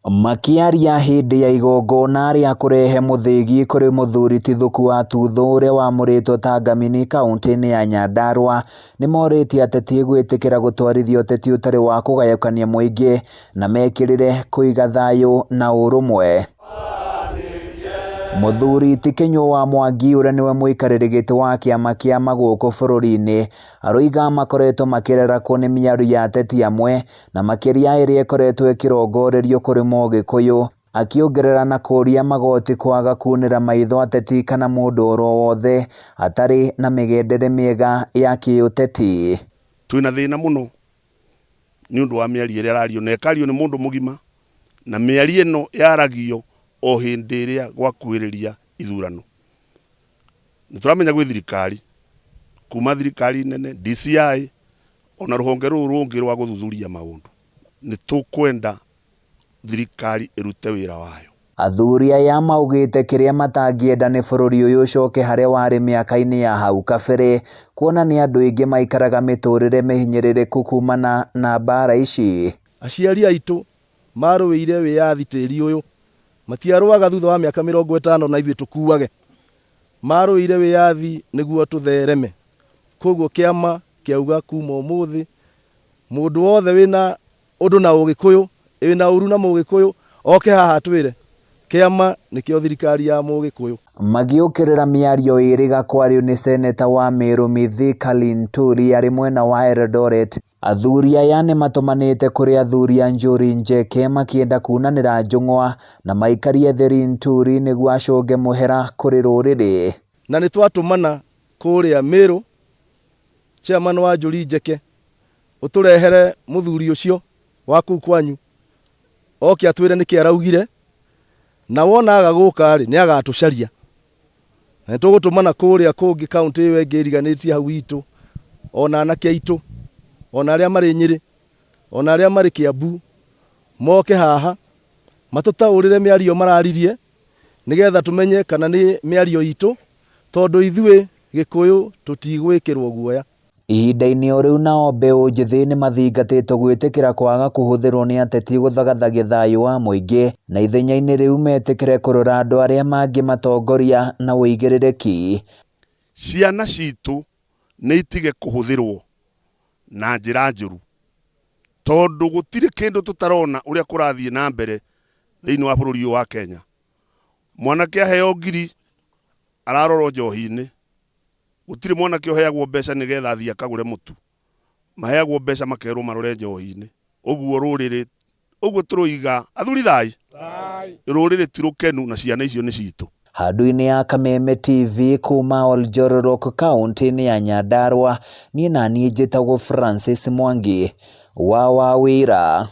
Makĩaria hĩndĩ ya igongona rĩa kũrehe mũthĩgi kũrĩ mũthuri ti Thuku wa Tuthũ ũrĩa wamũrĩtwo ta ngamini kauntĩ-inĩ ya Nyandarua, nĩmorĩtie ateti gwĩtĩkĩra gũtwarithia ũteti ũtarĩ wa kũgayũkania mũingĩ na mekĩrĩre kũiga thayũ na ũrũmwe. Mũthuri ti Kĩnyua wa Mwangi ũrĩa nĩwe mũikarĩri gĩtĩ wa kĩama kĩa Magũkũ bũrũri-inĩ aroiga makoretwo makĩrarakwo nĩ mĩario ya ateti amwe na makĩria ĩrĩa ĩkoretwo ĩkĩrongorerio kũrĩ Mũgĩkũyũ, akĩongerera na kũria magoti kwaga kunĩra maitho ateti kana mũndũ oro wothe atarĩ na mĩgendere mĩega ya kĩũteti. Twĩna thĩna mũno nĩ ũndũ wa mĩario ĩrĩa ĩrario na ĩkario nĩ mũndũ mũgima, na mĩario ĩno yaragio o hĩndĩ ĩrĩa gwakuhĩrĩria ithurano. Nĩ tũramenya gwĩ thirikari, kuma thirikari nene, DCI, ona rũhonge rũrũ rũngĩ rwa gũthuthuria maũndũ. Nĩ tũkwenda thirikari ĩrute wĩra wayo. Athuri aya maugĩte kĩrĩa matangĩenda nĩ bũrũri ũyũ ũcoke harĩa warĩ mĩaka-inĩ ya hau kabere, kuona nĩ andũ aingĩ maikaraga mĩtũrĩre mĩhinyĩrĩrĩku kumana na mbara ici. Aciari aitũ marũĩire wĩyathi tĩri ũyũ, matiarũaga thutha wa mĩaka 50 na ithuĩ tũkuage. Marũĩire wĩyathi nĩguo tũthereme. Koguo kĩama kĩauga kuma ũmũthĩ mũndũ wothe wĩna ũndũ na Ũgĩkũyũ, wĩna ũru na Mũgĩkũyũ oke haha atwĩre. Kĩama nĩkĩo thirikari ya Mũgĩkũyũ. Magĩũkĩrĩra mĩario ĩrĩga kwario nĩ seneta wa Meru Mithika Linturi arĩ mwena wa Eldoret, athuri aya nĩmatũmanĩte kũrĩ athuri a Njuri Njeke makĩenda kunanĩra njũng'wa na maikarie thĩ Linturi nĩguo acũnge mũhera kũrĩ rũrĩrĩ. Na nĩtwatũmana kũrĩa Meru, chairman wa Njuri Njeke, ũtũrehere mũthuri ũcio wa kũu kwanyu oke atwĩre nĩkĩ araugire, na wona aga gũka-rĩ, nĩ agatũcaria. Na nĩ tũgũtũmana kũrĩa kũngĩ kaũntĩ ĩyo ĩngĩ ĩriganĩtie hau itũ, ona anake aitũ, ona arĩa marĩ Nyĩrĩ, ona arĩa marĩ Kĩambu, moke haha matũtaũrĩre mĩario mararirie, nĩgetha tũmenye kana nĩ mĩario itũ, tondũ ithuĩ Gĩkũyũ tũtigwĩkĩrwo guoya. Ihinda-inĩ o rĩu nao mbeũ njĩthĩ nĩmathingatĩtwo gwĩtĩkĩra kwaga kũhũthĩrwo nĩ ateti gũthagathagia thayũ wa mũingĩ na ithenya-inĩ rĩu metĩkĩre kũrora andũ arĩa mangĩmatongoria na ũigĩrĩrĩki. Ciana citũ nĩ itige kũhũthĩrwo na njĩra njũru tondũ gũtirĩ kĩndũ tũtarona ũrĩa kũrathiĩ na mbere thĩinĩ wa bũrũri ũyũ wa Kenya. Mwanake aheo ngiri ararorwo njohi-inĩ. Gũtirĩ mwanake ũheagwo mbeca nĩgetha athiĩ akagũre mũtu. Maheagwo mbeca makerwo marore njohi-inĩ. Ũguo rũrĩrĩ, ũguo tũroiga, athuri thai? Rũrĩrĩ ti rũkenu na ciana icio nĩ citũ. Handũ-inĩ ya Kameme TV kuma Oljororok kauntĩ-inĩ ya Nyandarua, niĩ naniĩ njĩtagwo Francis Mwangi wa Wawĩra.